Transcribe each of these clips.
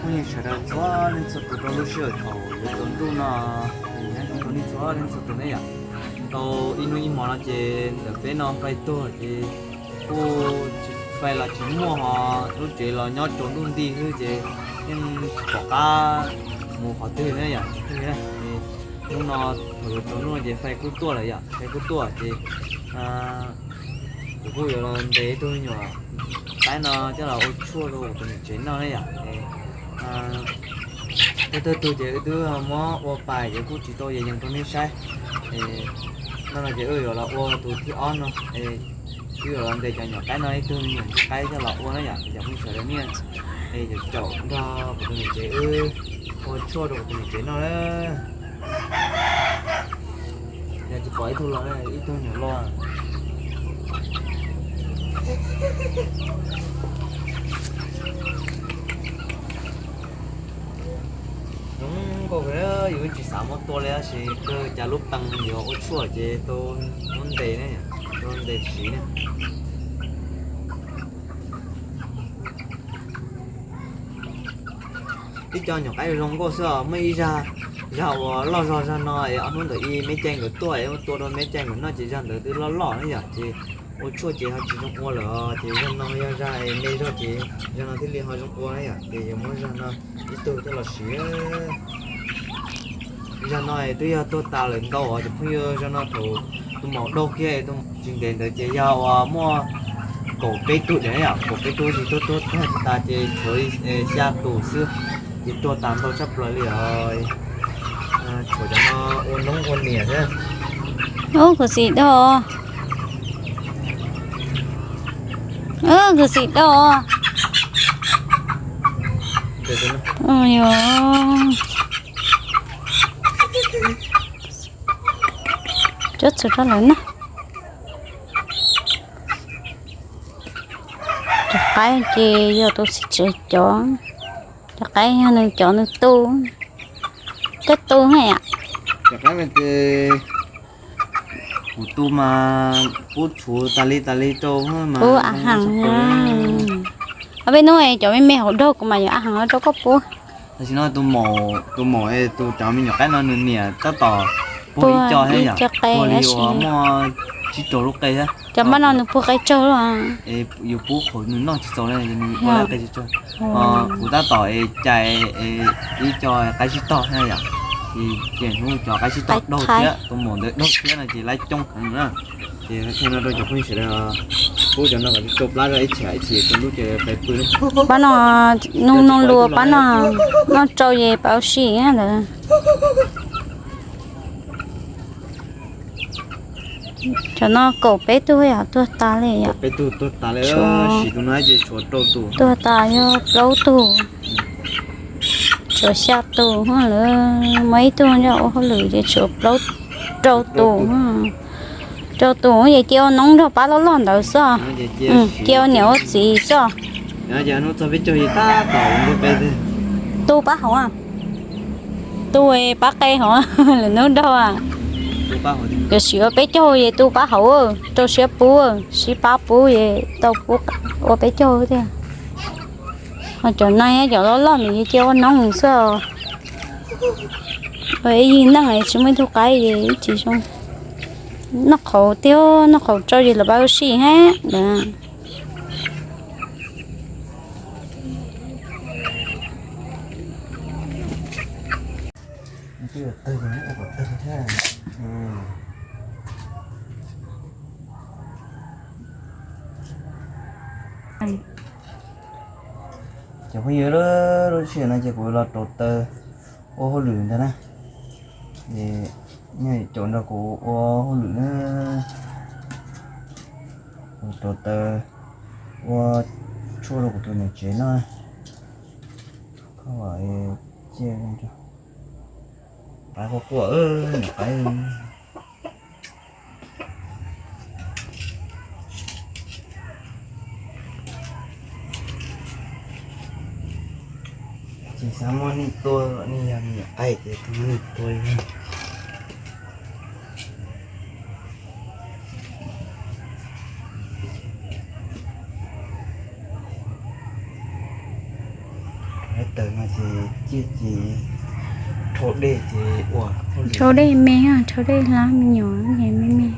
Phooj ywg sawv daws txhua leej txhua tus rau lub sij hawm thaum yuav tsaus ntuj no, nyob zoo rau nej txhua leej txhua tus ne yom. Tau ib hnub ib hmo no ces ntawm peb no fais tuag ces kuj fais los tsis muaj ho lub tsev los nyob tsaus ntuj nti xwb ces yeej tsis pom qab mus qhov twg ne yom. Hnub no thaum yuav tsaus ntuj no ces fais kuj tuaj lawm yom, fais kuj tuaj ces kuv kuj yuav los ntes ib tug me nyuam qaib no coj los ua tshuaj rau kuv tus niam tsev noj ne yom. Tej tug ces wb twb muab ua pais ces kuj tsis tau yees rau nej saib. No no ces wb yuav los ua tus thib ob no, wb yuav los ntes cov nyuam qaib no ib tug me nyuam ntsis qaib coj los ua na yom, cov phooj ywg sawv daws niaj caum nrog kuv tus niam tsev wb ua tshuaj rau kuv tus niam tsev noj na. Yog tsis pom ib tug los, ib tug nyuam los. Zoo nkauj kawg, yus tsis xav muab tua li tab sis kawg cas lub pees yuav ua tshuaj ces tau muab ntes ne, tau ntes siv ne. Tib co nyuam qaib zoo nkauj xwb os, muaj ib zag, zag uas loj zog zag no es ob hnub ntawd ib me caij nkawd tuaj es ua tua rau me caij nkawd noj ces zag ntawd twb loj loj na yom, ces ua tshuaj ces ho tsis zoo ua lawm os, ces zag no yog zag es me zog ces zag no thiaj li ho zoo ua na yom, ces yuav muab zag no ib tug coj los siv. Zag no es twb yog tuag tas lawm ntau os cov phooj ywg, zag no thaum tus maum daug kiag, tsis ntev ntawd ces yog uas muaj kaum peb tug diam yom, kaum peb tug ces tuag tuag tuag tas ces tshuav xya tus xwb, ces tuag tas ntau tshaj plaws li os. Tshuav cov no ua noob ua niam thiab. Ub, kuv xim dog. Ub, kuv xim dog. Yog, cov txhua rau lawm na. Cov qaib ces yog tus xim tsev cov, cov qaib yog nws cov nws tu, koj tu na yom. Cov qaib no ces kuv tu mas pub tshuav tas li tas li rau mas pub a heev. Ob peb hnub cov me me hauv daug kuv mas yuav a heev rau koj pub. Tam sim no tus maum, tus maum es tus cov me nyuam qaib no nws niam tab tom puag ib co thiab yom, puag li uas muaj tsib rau lub qe thiab. Cov npab no nws puag qe tsawg lawm. Yus pub qhauv nws noj tsis txaus li, nws ua qe tsis txaus. Kuv tab tom es cais ib co qaib sib tog thiab yom, ces hnub cov qaib sib tog daug thiab, tus maum ntawd daug thiab no ces lab coob heev na. Ces thaij no rau cov phooj ywg sawv daws, pub cov no kom tsau plab ib chim ib chim tsaus ntuj ces pais pw. Pab no, nug nug lus pab no, noj tsau ces pab ua si ntawd. Cov no kaum peb tug yom, tuag tas li yom. Peb tug tuag tas li, sim tus no ces tshuav rau tus. Tuag tas yog plaub tug. Tshuav xya tus lawm, muaj ib tug nyob ua hauj lwm ces tshuav plaub, rau tus. Rau tus ces cia ua noob nrog pab loj loj ntawd xwb. Cia ua niam ua txiv xwb. Tu pab hauv, tu pab qe hauv lwm hnub nraug. Yuav sim ua peb caug ces tu pab hauv, rau siab pub, sib pab pub es tau pub ua peb caug thiab. Ho cov no cov loj loj ntawd ces cia ua noob xwb. Ua ib yig neej tsis muaj ib tug qaib ces ib tsis zoo. Noj qhauv tiag, noj qhauv tsau ces lawv pab ua si thiab. Cov phooj ywg, lub sij hawm no ces kuv los rauv taws ua hauj lwm ntag na. Nej caum nrog kuv ua hauj lwm na. Kuv rauv taws ua tshuaj rau kuv tus niam tsev noj. Koj cia, qaib quaj quaj, niam qaib. Tsis xav muab nej tua, nej yog me nyuam qaib ces tsis muab nej tua li. Tau Ces ciaj ces rhau dej ces ua, rhau dej me, rhau dej hlab me nyuam me me.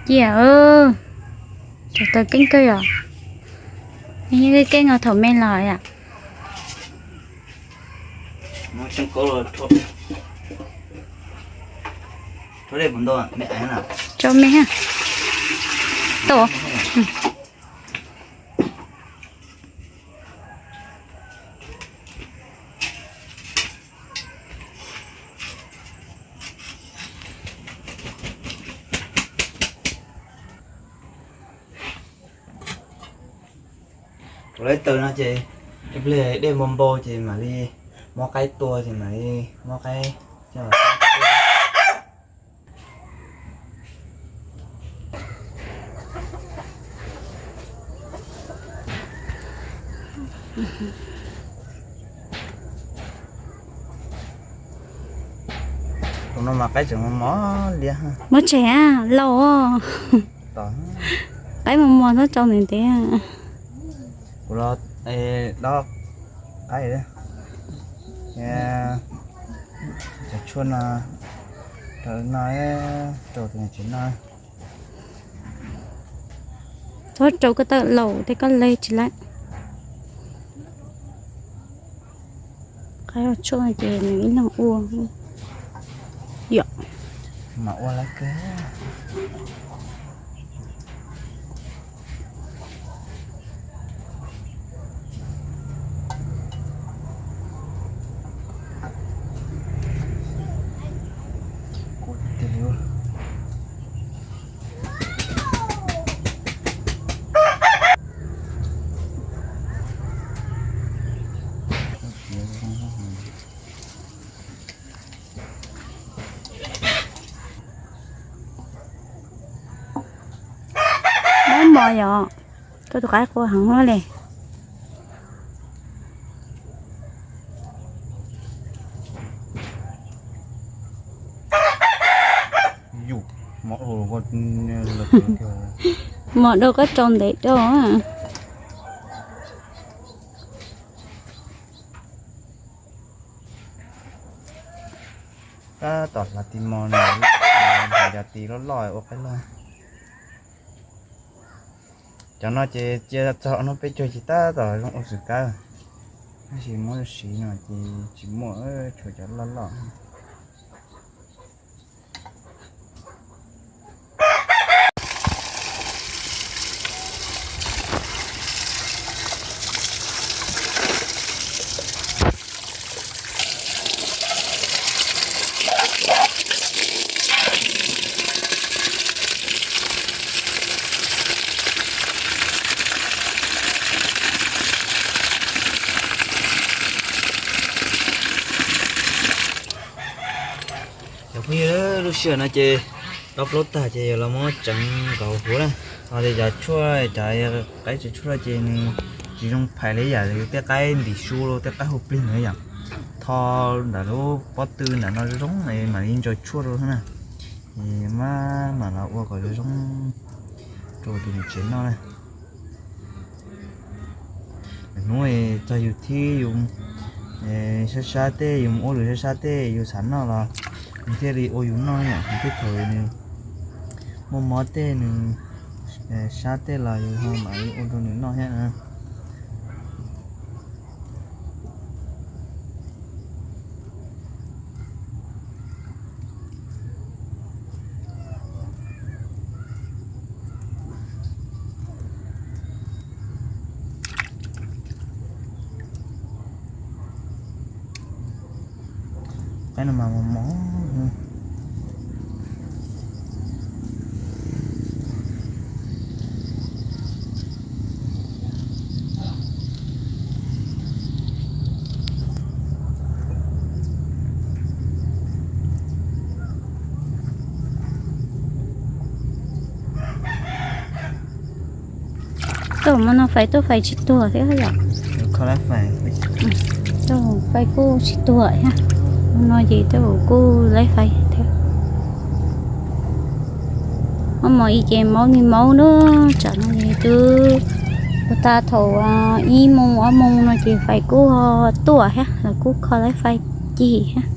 Ciaj, tsov taw keeb kawg yom. Yeej keeb keeb thaum me los yom. Rau me, tau. Rau lawv taws no ces ib pliag dej npau npau ces mam li muab qaib tua ces mam li muab qaib coj los. Tus no mas qaib tseem mos mos liab. Muab tshem lauj. Qaib mos mos txhob tsau ntev ntev. Kuv los dob qaib. Cov tshuaj no rau no, rau tus niam tsev no. Txhob rau koj tawm laus tej koj leg tsis laib. Qaib tshuaj ces nws ib leeg ua yom. Mas ua lawv kawg. Muab mos yom, koj tus qaib qua heev li. Mos dua koj tsau ntev dua. Tab tom hlais tis mos no, cov tis loj loj ua qaib loj. Cov no ces cia txog hnub peb caug ces tab tom zoo ua xwm kab, tab sis muab siv no ces tsis muaj, tshuav cov loj loj. Cov phooj ywg, lub sij hawm no ces dob plaub tag ces yog los muab tseev kom huv na. Ho tias cov tshuaj, cov qaib tseem tshuaj ces nws tsis zoo phais li yam yus tej qaib ntim su los tej qaib hu plig ntawd yom. Tho ntawm lub pob tw ntawm no zoo zoo mam li ntsaws tshuaj rau na. Ces mam mam los ua kom zoo zoo rau tus niam tsev noj na. Hnub txog yus thib yus sab sab tej, yus mus ua lwm sab sab tej yus xav noj los nws thiaj li ua yus noj yom. Tej thaum nws muaj mob tej nws sab tej los yus ho mam li ua rau nws noj thiab na. Qaib no mas mos mos. Tej hauv no fais tuaj fais tsis tuag thiab yom. Tej hauv fais kuj tsis tuag thiab. Hauv no ces tej hauv kuj laib fais thiab. Ob mos ib ce maub ni maub na, tsam no ces twb Ua tas thaum ib moos ob moos no ces fais kuj tuaj thiab, lawv kuj kho lawv fais cig thiab.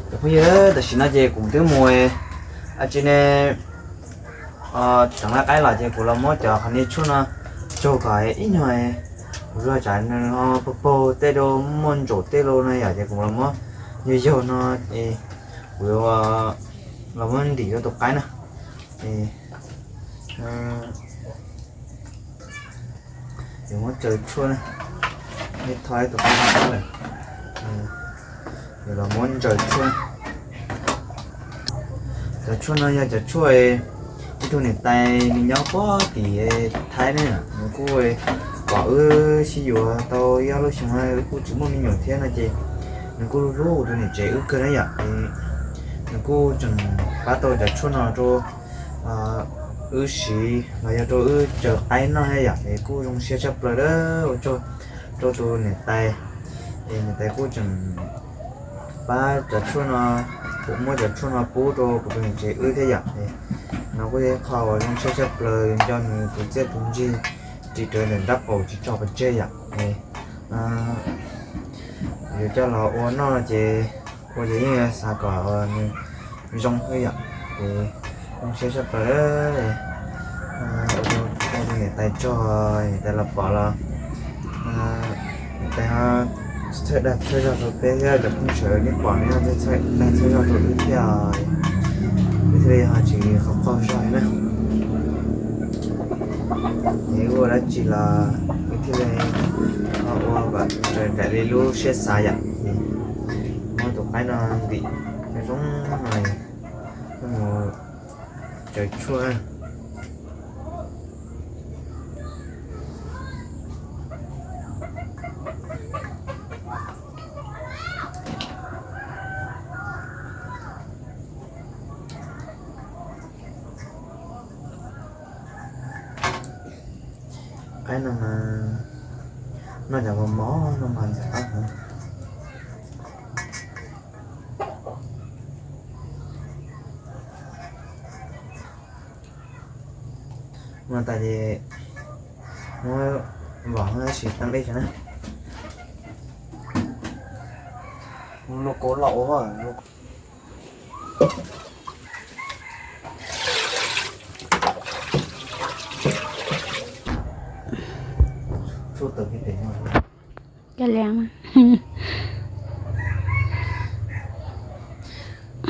Cov phooj ywg, tam sim no ces kuv twb mus a tsi ne, teev laj qaib los ces kuv los muab cov qhov niag tshuaj no tsaug kom ib nyuag kuv zog tsam nws ho paug paug tej rau muaj ntsaum tej rau no yom, ces kuv los muab yaug yaug no es kuv yuav los muab ntim rau tus qaib na. Yuav muab tsaws tshuaj na, tho ib tus qaib no lawm, yuav los muab ntsaws tshuaj. Cov tshuaj no yog cov tshuaj ib tug niam tais nws nyob puag tim Thaib ne, nws kuj pom wb sib yuav tau ib ob lub xyoo no wb kuj tsis muaj me nyuam thiab no ces nws kuj hlub hlub kuv tus niam tsev wb kawg na yom. Nws kuj tseem pab tau cov tshuaj no rau wb siv los yog rau wb tsaws qaib noj thiab yom, es kuj zoo siab tshaj plaws ua tsaug rau tus niam tais. Es niam tais kuj tseem pab cov tshuaj no, kuv muab cov tshuaj no pub rau kuv tus niam tsev wb thiab yom. No kuj yog ib qho uas zoo siab tshaj plaws nco nws tus txiaj tus ntsig ris rawv ntawm nrab qaum tsis tso pov tseg yom. Yuav coj los ua noj ces ua ces yeej xav kom nws zoo xwb yom. Ces zoo siab tshaj plaws, ua rau niam tais tsaug, niam tais los pom los niam tais ho txhawb dag txhawb zog rau peb thiab cov phooj ywg nej pom no txhawb dag txhawb zog rau wb thiab. Wb thiaj li ho tsis qaug qaug zog li na. Es wb ua dab tsi los wb thiaj li ho ua kom raws nraim li lub siab xav yom. Muab tus qaib no ntim zoo no, wb mus tsaws tshuaj. Qaib no mas noj cov mos mos no mas ntxim qab heev. Ua tas ces muab vom tab sis teeb dej xwb na. Lub kaub loj ua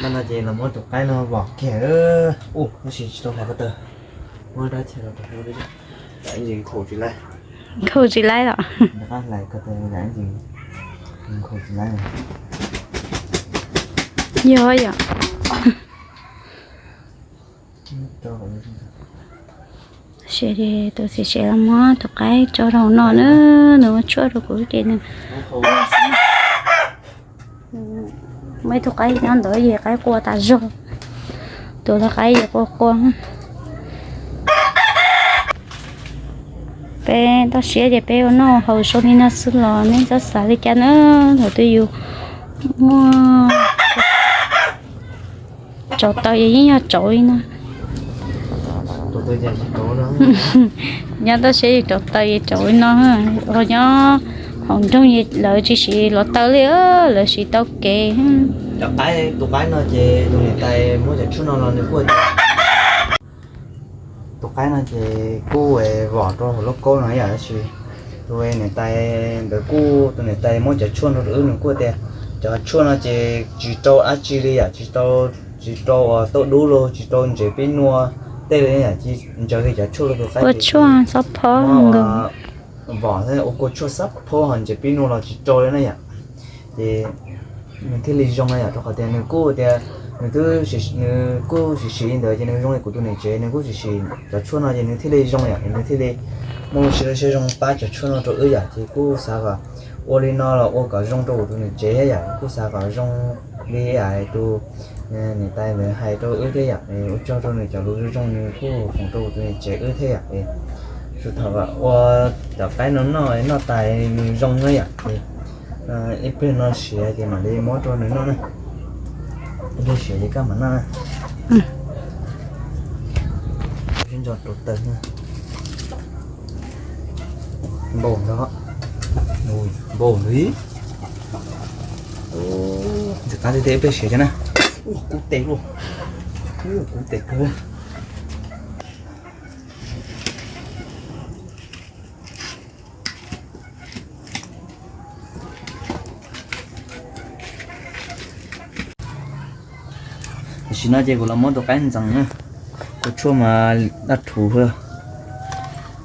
Mas no ces los muab tus qaib no vom kiag. Ub, tab sis tsis tau hais ko taw. Muab dab tsi los rau hauv, lam nkhaus tsis laib. Nkhaus tsis laib los? Rov qab hlais ko taw, lam nkhaus tsis laib. Yog yom. Tab sis tus txiv tsev los muab tus qaib tso rau hauv no na, nws ua tshuaj rau kuv ces nws muaj ib tug qaib nyob ntawd ces qaib qua tas zog, tus lau qaib ces qua qua. Peb toj siab ces peb ua noj haus zoo li no xwb los nej txhob xav li cas na, thaum twg yus muaj tsau taw ces yeej yog tsau li no. Nyob toj siab yus tsau taw ces tsau li no, ho nyob hauv nroog lawv tsis siv hluav taws li, lawv siv tau kev. Cov qaib, tus qaib no ces tus niam tais muab cov tshuaj no los nws kuj, tus qaib no ces kuj vom rau hauv lub kaub no yom, tab sis tus niam tais ntawd kuj, tus niam tais muab cov tshuaj no rau wb nws kuj tias cov tshuaj no ces tsis rau dab tsi li yom, tsis rau, tsis rau uas tauj dub los tsis rau ntsev pib nua tej li yom, ntsaws li cov tshuaj rau tus qaib ces tsis, vom ua kua tshuaj xab phob ho ntsev pib nua los tsis rau li na yom. Ces nws thiaj li zoo na yom, rau qhov tias nws kuj tias nws twb, nws kuj siv siv li ntawd ces nws zoo li kuv tus niam tsev, nws kuj siv siv cov tshuaj no ces nws thiaj li zoo yom, nws thiaj li muaj lub siab zoo pab cov tshuaj no rau wb yom, ces kuj xav kom ua li no los ua kom zoo rau kuv tus niam tsev thiab yom, kuj xav kom zoo li tus niam tais ntawd hais rau wb thiab yom, ua tsaug rau nws cov lus zoo zoo nws kuj foom rau kuv tus niam tsev wb thiab yom. Thaum ua cov qaib no noj, noj tas nws zoo na yom. Ib pliag no siav ces mam li muab rau nws noj na. Ib pliag siav ces koj mam noj na. Sib ntso rau taws na. Npaum ntawd, npaum ntawd. Ntxim qab tiag tiag, ib pliag siav thiab na. Ub, kub tes luaj. Ub, kub tes kawg. Tam sim no ces kuv los muab tus qaib ntxeev na. Kua tshuaj mas daj rhuv,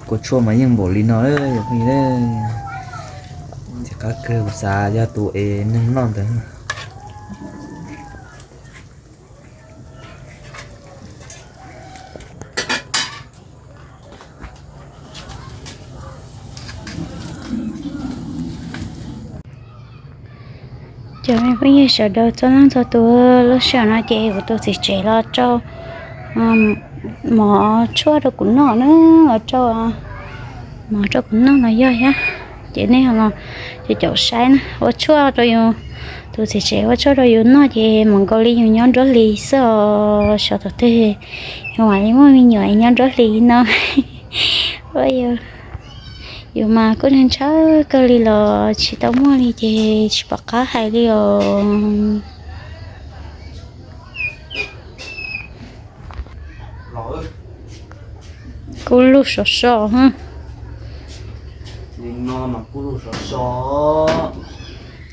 kua tshuaj mas yeej npaum li no, yog phooj ywg. Ntxim qab kawg, kuv xav yog tus es neeg noj ntawd. Cov me phooj ywg sawv daws txhua leej txhua tus, lub sij hawm no ces kuv tus txiv tsev los rau mov tshuaj rau kuv noj na, los rau mov rau kuv noj no yog thiab. Ces nej ho los caum saib na, ua tshuaj rau yus, tus txiv tsev ua tshuaj rau yus noj ces mam nkaus li yus nyob nruab hlis xwb os. Xyov thaum twg yus mam li muaj me nyuam nyob nruab hlis no. Yus mas kuj ntshaw kawg li los tsis tau muaj li ces tsis pom qab hais li os. Kub lug sov so.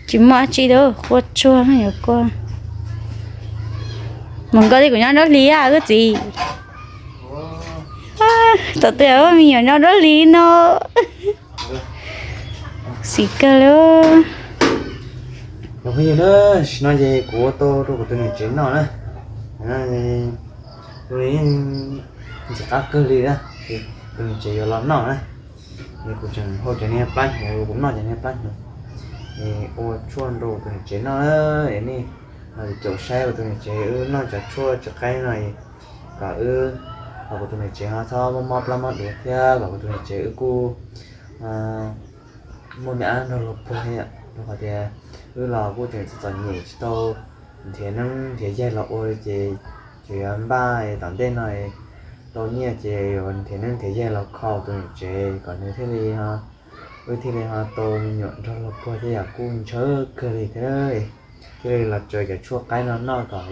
Tsis muaj dab tsi li, kua tshuaj yuav kua. Mus nkaus li kuv nyob nruab hlis wb txiv. Thaum twg muaj me nyuam nyob nruab hlis no. Xis kawg li. Cov phooj ywg na, tam sim no ces kuv ua tau rau kuv tus niam tsev noj na. Tus niam tsev qab kawg li na, tus niam tsev yuav los noj na. Es kuv tseem hau cov niag plab hnyuv, kuv noj cov niag plab hnyuv, es ua tshuaj rau kuv tus niam tsev noj na. Es nej caum saib kuv tus niam tsev wb noj cov tshuaj tsis qaib no, kom wb, kom kuv tus niam tsev ho txhob mob mob plab mob duav thiab kom kuv tus niam tsev wb kuj muaj me ab nrog luag puag thiab, rau qhov tias wb los kuj tseem txom txom nyem tsis tau nrhiav neeb nrhiav yaig los ua li ces tseem yuav npaj tom ntej no tau nyiaj ces yuav nrhiav neeb nrhiav yaig los kho tus niam tsev kom nws thiaj li, wb thiaj li ho tau me nyuam nrog luag puag thiab yom, kuj ntshaw kawg li thiab. Thiaj li los tso cov tshuaj qaib no noj kom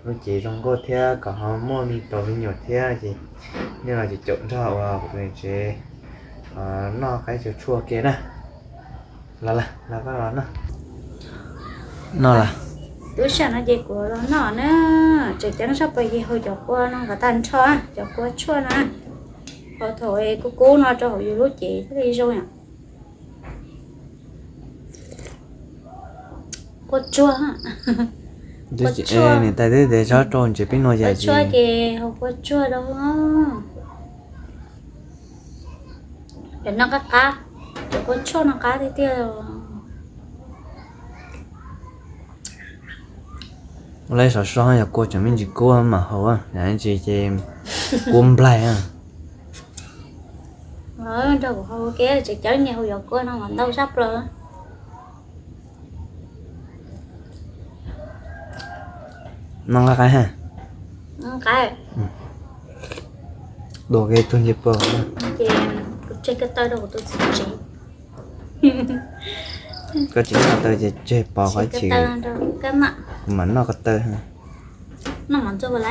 lub cev zoo nkauj thiab kom ho muaj me tau me nyuam thiab ces nej los caum nrog uas kuv tus niam tsev noj qaib cov tshuaj kiag na. Los, los koj los noj. Noj los. Lub sij hawm no ces kuv los noj na, tseem ceeb zaj pas ces hau cov kua no kom tag nrho, cov kua tshuaj no. Hau thaum kub kub no rau hauv yus lub cev thiaj li zoo yom. Kua tshuaj. Niam tais twb tias tsob rau ntsev peb nuav yam tshuaj ces hau kua tshuaj rau. Cov no qab qab, cov kua tshuaj no qab tiag tiag. Ua li sov so yog kua tseem me ntsis kub mam hau, yog tsis ces kub nplaig. Nrog kuv hau ke, tseem ceeb nyem hau cov kua no mas ntau zaj plaws. Noj nqaij qaib ha. Dua ke tug nce pw. Ces kuv tseg ko taw rau kuv tus txiv tsev. Koj tsis noj ko taw ces tseg pov qhov chim. Kuv mam noj ko taw. Noj mov ntxuag.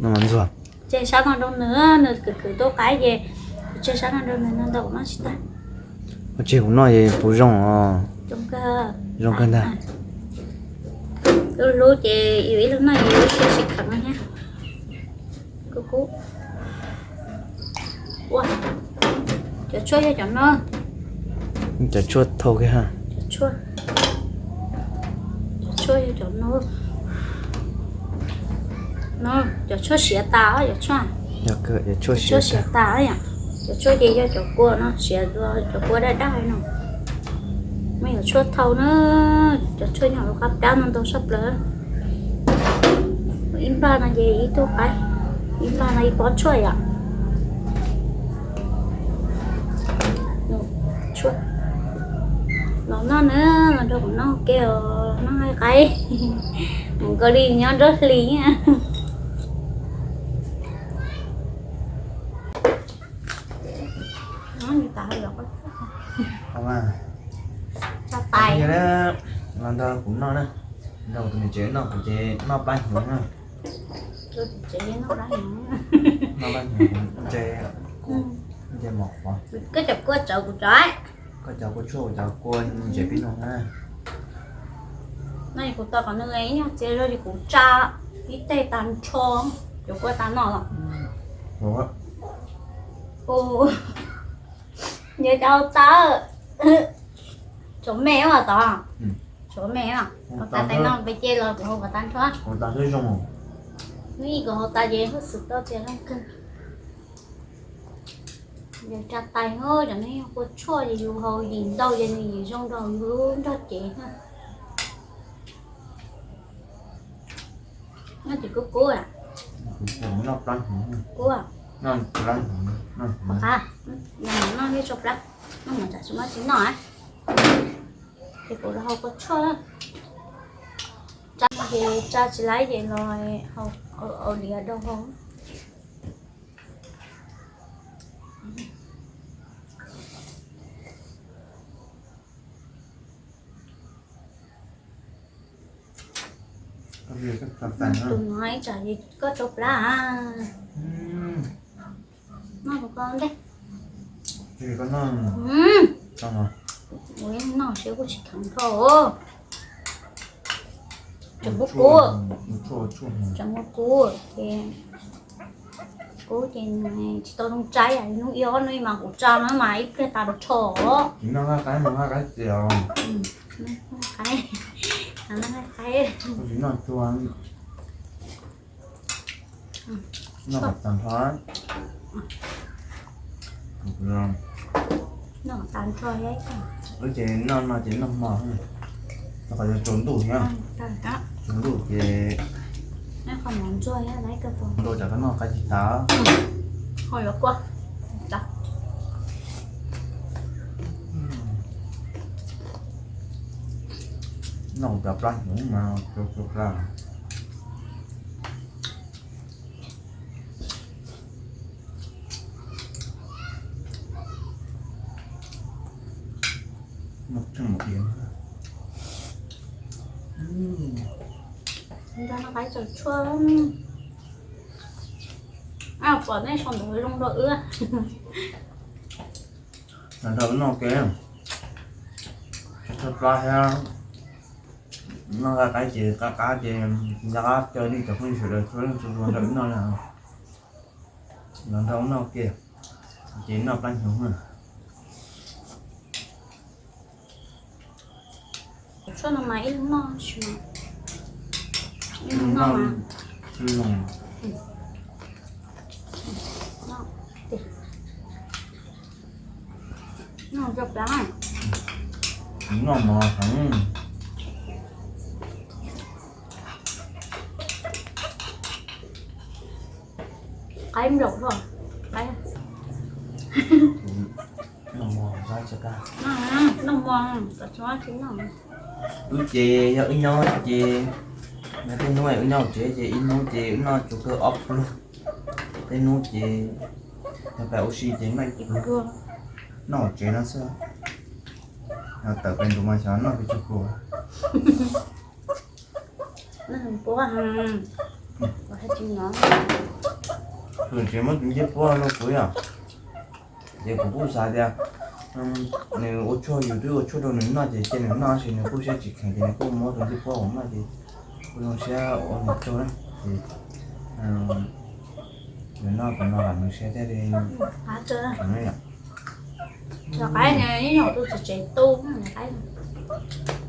Noj mov ntxuag. Tseg sab no rau nws, nws khwv khwv tau qaib ces kuv tseg sab no rau nws no ntau kuv noj tsis tag. Ua tseg kuv noj es puas zoo os? Zoo kawg ntag. Lub hlub ces yus ib leeg noj yus lub siab tsis kheev thiab. Kub kub. Ua, cov tshuaj yog cov no. Cov tshuaj thau kiag ha. Cov tshuaj, cov tshuaj yog cov no. No, cov tshuaj siav tas os, cov tshuaj. Cov tshuaj siav tas, cov tshuaj ces yog cov kua no siav, cov kua daj daj no. Muaj cov tshuaj thau na, cov tshuaj nyob hauv qab plab no ntau tshaj plaws. Ib npag no ces ib tug qaib, ib npag no ib pob tshuaj yom. Tshuaj. Los noj na, los nrog kuv noj ua ke os, noj qaib. Mus kawg li nyob nruab hlis. Tsa tais. Los nrog kuv noj na, nrog tus niam tsev noj, kuv ces noj plab hnyuv na. Noj plab hnyuv, nce, nce mos qhuav. Koj cov kua tsawv kuv cov, koj cov kua tshuaj, kuv cov kua ntses pib no na. No kuv tos kom nws ib nyuag txias zog ces kuv tsa ib teg tag nrho, cov kua tas no los. Ua, yog cov hau tas, tshuav me mas tod, tshuav me mas. Hau tas tais no pes ces los kuv hau kom tag nrho. Hnub ib kuv hau tas ces hwj xwm tau txias zoo kawg. Yog tsa tais, cov no yog kua tshuaj ces yus hau yim ntau ces nws yim zoo rau yus lub nrog cev na. Noj ces kub kub, kub, noj, noj ib tsau plab, noj mas tsam tsis muaj tsis noj. Ces kuv los hau kua tshuaj, tsa ces tsa tsis laib ces los hau, au liav rau hau. Tus no ib tsam koj tsau plab. Noj koj ntej. Ua noj siab kuj tsis kheev dhau. Tseem kub kub, tseem kub kub ces, kub ces tsis tau zoo tsaib, hnub ib ob hnub mas kuv tsa no mas ib pliag tas rau rho. Noj nqaij qaib, noj nqaij qaib txias os. Noj nqaij qaib, noj tsuag. Noj tag nrho. Noj tag nrho, wb ces noj no ces noj hmo, rau qhov yuav tsaus ntuj thiab. Tsaus ntuj ces ntau tsam koj noj qaib tsis tas. Noj cov plab hnyuv mas, cov plab. Noj tsheej mus diav. Nrog noj qaib tsaus tshuaj. Pom nej sau ntawv zoo rau wb. Los nrog wb noj ke, tsaus plab thiab. Noj nqaij qaib ces qab qab ces nco qab caw nej cov phooj ywg sawv daws txhua leej txhua tus nrog wb noj na. Los nrog wb noj ke, ces noj plab hnyuv na. Tshuaj no mas ib leeg noj, ib leeg noj mas. Noj mov heev. Qaib nplaum, noj mov, wb ces yog wb nyob ces, tej hnub wb nyob hauv tsev ces ib hnub ces wb noj tsuas kawg ob pluag. Tej hnub ces yog pais ua si ces noj ib pluag, noj hauv tsev no xwb. Yog tawm pais nrad mas xyov noj pes tsawg pluag. Tus tsev muab tus ncej puab rau kuv yom. Ces kuv kuj xav tias nws ua tshuaj, yus twb ua tshuaj rau nws noj ces cia nws noj, tab sis nws kuj siab tsis kheev ces nws kuj muab tus ncej puab kuv noj ces kuj zoo siab ua nws tsaug na. Ces nws noj kuv no los nws siab thiaj li kheev yom. Cov qaib no ib nyuag tus txiv tsev tu,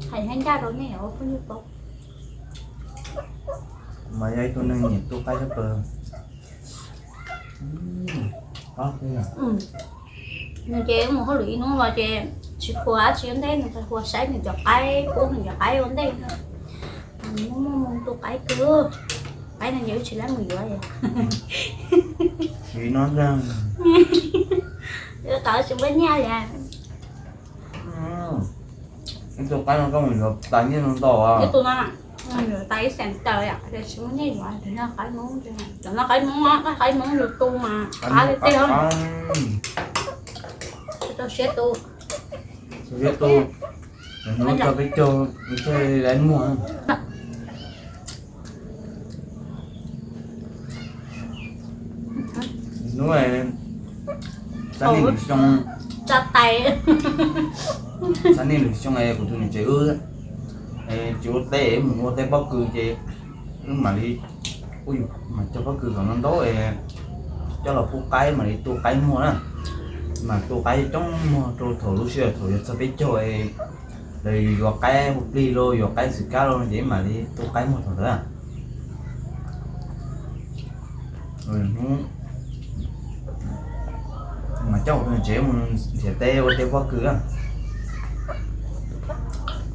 hais ncaj rau nej ua phooj ywg paub. Mas yog ib tug neeg nyiam tu qaib tshaj plaws. Nws ces mus hauj lwm ib hnub los ces tsis qhuas dab tsi ua ntej, nws pais qhuas saib nws cov qaib, pub nws cov qaib ua ntej. Nws muaj muaj moo tu qaib kawg, qaib no ces wb tsis laib mus yuav li. Tsis no ntag. Wb tau tsis muaj nyiaj li. Tus qaib no koj mus yuav tas nyiaj no ntau. Tus no tas ib xees tawm yom, tias tsis muaj nyiaj yuav, cov no qaib Hmoob, cov no qaib Hmoob, qaib Hmoob yus tu mas qab tiag tiag. Rau siab tu, siab tu, hnub tso peb caug thiaj li muag. Hnub xab niaj lwm xyoo, xab niaj lwm xyoo es kuv tus niam tsev wb tsis ua teb, mus ua teb pob kws ces wb mam li, ua yus mas cog pob kws kom no ntau es coj los pub qaib mam li tu qaib muag na. Mas tu qaib coob muag rau thaum lub sij hawm thaum yuav txog peb caug es lawv yuav qaib hu plig los yuav qaib xwm kab los no ces wb mam li tu qaib muag thaum ntawd. Hnub mas coj kuv tus niam tsev mus nrhiav teb ua teb pob kws,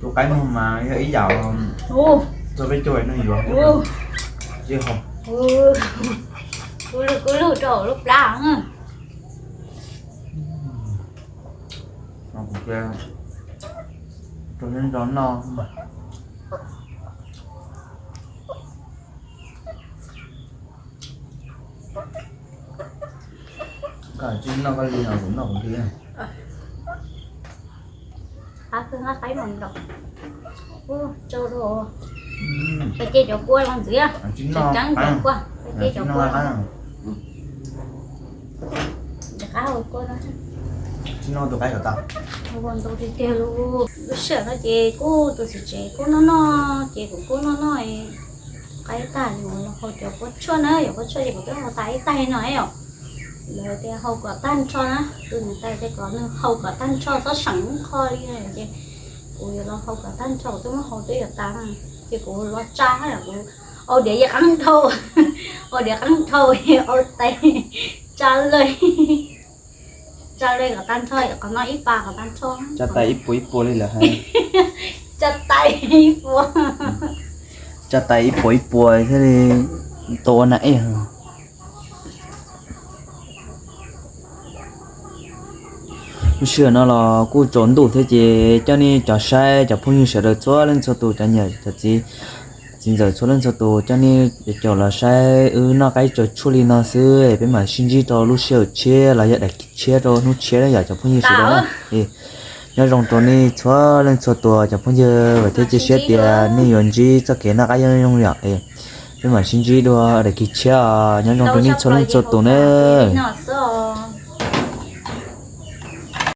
tu qaib muag mas yog ib yam txog peb caug neeg yuav. Tsis haus, kub lug kub lug rau lub plab. Rau nco noj. Koj tsis noj koj li no kuv noj kuv li. Qab kawg, nqa qaib mus nraum. Ua tsaug rau, pais ce cov kua los ntxiv, tsis noj ceeb cov kua, pais ce cov kua los. Qab hau kua no, tsis noj tus qaib kom tau. Ua ntau tiag tiag li. Lub sij hawm no ces kuj tus txiv tsev kuj noj noj ces kuv kuj noj noj qaib tag ces kuv los hau cov kua tshuaj na, cov kua tshuaj ces kuv twb hau tas ib taig no yom. Lawv tias hau kom tag nrho na, tus niam tais tias kom nws hau kom tag nrho txhob seem ib qho li no ces kuv yuav los hau kom tag nrho, kuv twb muab hau twb yuav tas na, ces kuv los tsa, kuv au diav yeej qeeb dhau, au diav qeeb dhau, au tais tsa lawj, tsa lawj kom tag nrho, qhov no ib pas kom tag nrho, tsa tais ib puas ib puas li lawm hais, tsa tais ib puas, tsa tais ib puas ib puas thiaj li tau ua nas ej. Lub sij hawm no los kuj tsaus ntuj thiab ces coj nej cov saib cov phooj ywg sawv daws txhua leej txhua tus, cov niam cov txiv, txiv ntxawm txhua leej txhua tus, coj nej caum los saib wb noj qaib tsaus tshuaj li no xwb. Peb mam sib ntsib rau lub sij hawm tshiab los yog daim khiv tshiab rau hnub tshiab na yom cov phooj ywg sawv daws na. Nyob zoo rau nej txhua leej txhua tus cov phooj ywg, vam thiab cia siab tias nej yuav ntsib txoj kev noj qab yooj yim yom. Peb mam sib ntsib dua daim khiv tshiab, nyob zoo rau nej txhua leej txhua tus nawb.